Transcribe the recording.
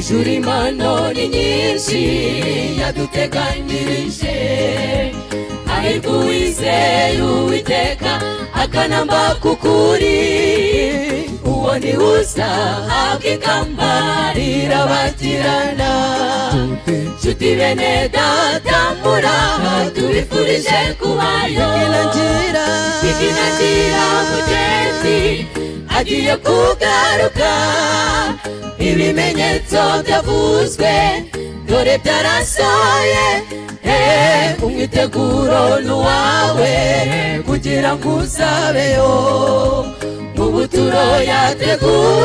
Ijuru impano ni nyinshi yaduteganyirije. Hahirwa uwizeye Uwiteka, akanamba kukuri. Uwo ni uzahabwa ikamba rirabagirana. Nshuti bene data muraha, tubifurije kubayo. Ikinangira. Ikinangira mugenzi agiye kugaruka. Ibimenyetso byavuzwe dore byarasohoye. Umwiteguro ni uwawe kugira ngo uzabeyo mu buturo yateguye.